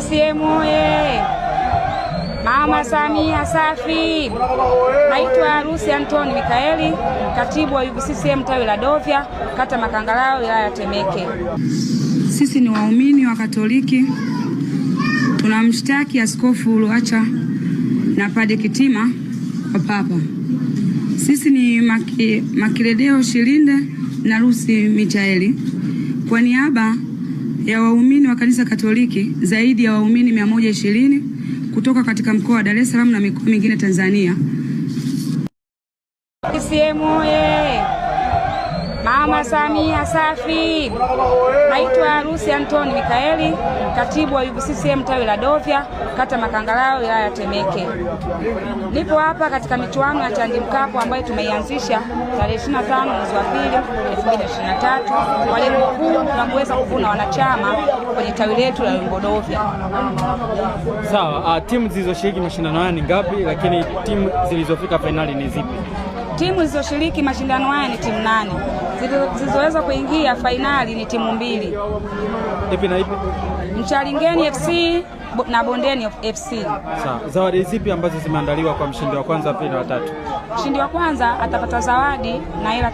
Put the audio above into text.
CCM oye! Mama Samia safi! Naitwa Lucy Antoni Mikaeli, katibu wa UVCCM tawi la Dovya, kata Makangalao, wilaya ya Temeke. Sisi ni waumini wa Katoliki, tunamshtaki Askofu Luacha na Padre Kitima kwa Papa. Sisi ni Makiredeo Shilinde na Lucy Michaeli kwa niaba ya waumini wa kanisa Katoliki zaidi ya waumini 120 kutoka katika mkoa wa Dar es Salaam na mikoa mingine Tanzania. CCM oye! Mama Samia safi! Naitwa Lucy Antoni Mikaeli, katibu wa UVCCM tawi la Dovya, kata Makangalao, wilaya ya Temeke. Nipo hapa katika michuano ya Chandi Mkapo ambayo tumeianzisha tarehe 25 mwezi wa pili 2023 kwa lengo kuu la kuweza kuvuna wanachama kwenye tawi letu la Dovya. Sawa, timu zilizoshiriki mashindano haya ni ngapi, lakini timu zilizofika fainali ni zipi? Timu zilizoshiriki mashindano haya ni timu 8. Zilizoweza kuingia fainali ni timu 2. Ipi na ipi? Mchalingeni FC na Bondeni FC. Sawa. Zawadi zipi ambazo zimeandaliwa kwa mshindi wa kwanza, pili na watatu? Mshindi wa kwanza atapata zawadi na hela